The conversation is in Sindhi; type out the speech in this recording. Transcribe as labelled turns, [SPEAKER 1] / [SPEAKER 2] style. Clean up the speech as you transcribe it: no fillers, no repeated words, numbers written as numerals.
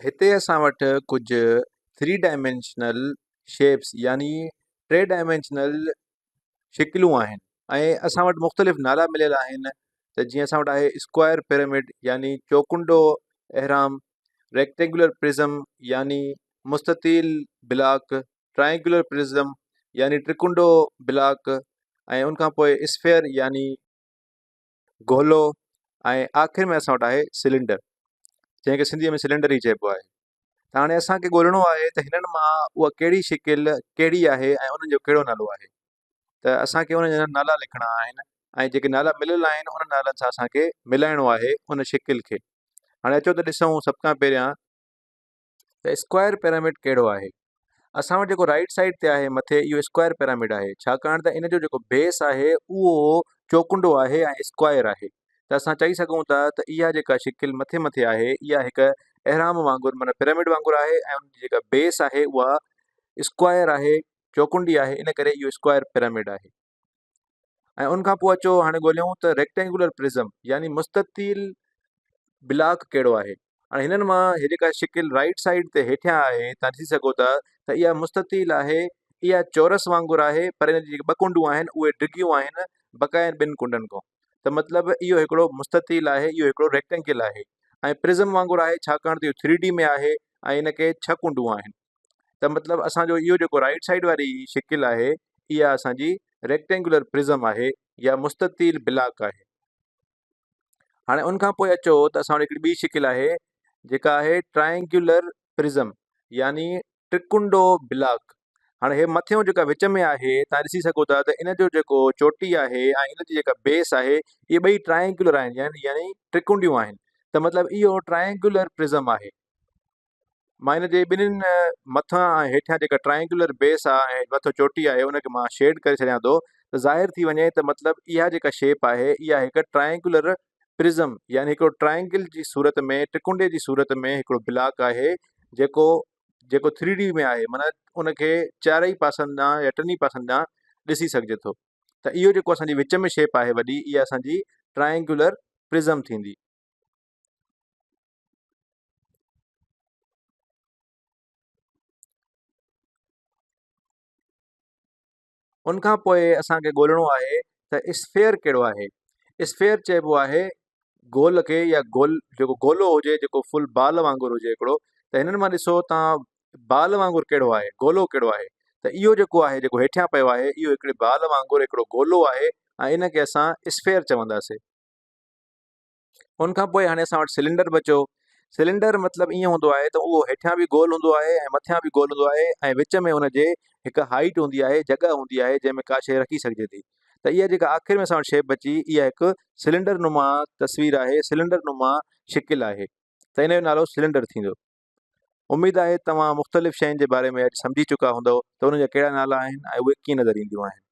[SPEAKER 1] هتي اسان وٽ ڪجهه ٿري ڊائمينشنل شيپس يعني ٽي ڊائمينشنل شڪلون آهن ۽ اسان وٽ مختلف نالا مليل آهن ته جيئن اسان وٽ آهي اسڪوائر پيرامڊ يعني چوڪنڊو اهرام، ريڪٽينگولر پرزم يعني مستطيل بلاڪ، ٽرائنگولر پرزم يعني ٽرڪنڊو بلاڪ ۽ ان کان پوء اسفيئر يعني گولو ۽ آخر ۾ اسان وٽ آهي سلينڊر جنهن کي سنڌيء ۾ سلينڊر ئي چئبو آهي ته هاڻي اسان کي ڳولڻو آهي ته هنن مان اها ڪهڙي شڪل ڪهڙي آهي ۽ انهن جو ڪهڙو نالو آهي ته اسان کي انهن جا نالا لکڻا آهن ۽ جيڪي نالا مليل آهن انهن نالن سان اسان کي ملائڻو آهي ان شڪل کي هاڻي اچو ته ڏسون سڀ کان پهريان ته اسڪوائر پيرامڊ ڪهڙو آهي؟ اسان وٽ جيڪو رائيٽ سائيڊ تي آهي مٿي اهو اسڪوائر پيرامڊ آهي ڇاڪاڻ ته ان جو جيڪو بيس آهي اهو چوڪنڊو آهي ۽ اسڪوائر آهي ته اسان چئي سگهون ٿا ته اها جيڪا شڪل مٿي مٿي آهي اها هڪ اهرام وانگر معنيٰ پيرامڊ وانگر آهي ۽ ان جي جيڪا بيس آهي اها اسڪوائر آهي چوڪنڊي آهي ان ڪري اهو اسڪوائر پيرامڊ آهي ۽ ان کان پوء اچو هاڻي ڳوليون ته ريڪٽينگولر پرزم يعني مستطيل بلاڪ ڪهڙو آهي هاڻي هنن مان هي جيڪا شڪل رائيٽ سائيڊ تي هيٺيان آهي تان ڏسي سگهو ٿا ته اها مستطيل آهي اها چورس وانگر آهي پر ان جي جيڪي ٻه ڪنڊون آهن اهي ڊگهيون آهن بقايا ٻن ڪنڊن کان ته مطلب اهو هڪڙو مستطيل آهي اهو هڪڙو ريڪٽينگل آهي ۽ پرزم وانگر آهي ڇاڪاڻ ته اهو ٿري ڊي ۾ آهي ۽ ان کي ڇهه ڪنڊون آهن ته مطلب اسان جو اهو جيڪو رائيٽ سائيڊ واري شڪل آهي اها اسان جي ريڪٽينگولر پرزم آهي يا مستطيل بلاڪ آهي. هاڻي ان کان پوء اچو ته اسان وٽ هڪڙي ٻي شڪل آهي جيڪا آهي ٽرائنگولر پرزم يعني ٽرڪنڊو بلاڪ. هاڻي هي مٿيون جيڪا وچ ۾ آهي تان ڏسي سگهو ٿا ته ان جو جيڪو چوٽي آهي ۽ ان جي جيڪا بيس آهي اهي ٻئي ٽرائنگولر آهن يعني ٽرڪنڊيون آهن ته مطلب اهو ٽرائنگولر پرزم آهي. مان ان جي ٻنهين مٿان ۽ هيٺيان جيڪا ٽرائنگولر بيس آ ۽ مٿو چوٽي آهي ان کي مان شيڊ ڪري ڇڏيان ٿو ته ظاهر ٿي وڃي ته مطلب اها جيڪا شيپ آهي اها هڪ ٽرائنگولر پرزم يعني هڪڙو ٽرائنگل جي صورت ۾ ٽڪنڊي جي صورت ۾ هڪڙو بلاڪ آهي جيڪو جيڪو ٿري ڊي ۾ آهي معنيٰ ان کي چارئي پاسن ڏانهن يا ٽنهي پاسن ڏانهن ڏسي سگهجي ٿو ته اهو جيڪو اسان جي وچ ۾ شيپ آهي وڏي اها اسان جي ٽرائنگولر پرزم ٿيندي. ان کان پوء اسان کي ڳولڻو آهي ته اسفيئر ڪهڙو آهي. اسفيئر چئبو آهي گول کي يا گول جيڪو گولو هجي جيڪو فل بال وانگر هجي هڪڙو ته هنن مان ڏسو تان بال وانگر ڪهڙو آهي گولو ڪهڙو آهي ته اهو جيڪو آهي جيڪو هيٺيان پيو آهي اهو هڪڙي بال وانگر هڪڙو گولو آهي ۽ ان کي اسان اسفيئر چونداسي. ان کان پوء هاڻي اسان وٽ سلينڊر بچيو. سلينڊر مطلب ائين هوندو آهي ته اهو هيٺيان به گول هوندو آهي ۽ مٿيان به گول هوندو آهي ۽ وچ ۾ ان جي هڪ هائيٽ هوندي آهي جڳهه هوندي آهي جنهن ۾ ڪا شيء رکي سگهجي ٿي ته اها جيڪا آخر ۾ اسان وٽ شيپ بچي اها هڪ سلينڊر نما تصوير آهي سلينڊر نما شڪل آهي ته ان جو نالو سلينڊر ٿيندو. اميد آهي توهان مختلف شين جي باري ۾ اڄ سمجهي چڪا هوندؤ ته انهن جا ڪهڙا نالا آهن ۽ اهي ڪيئن نظر اينديون آهن.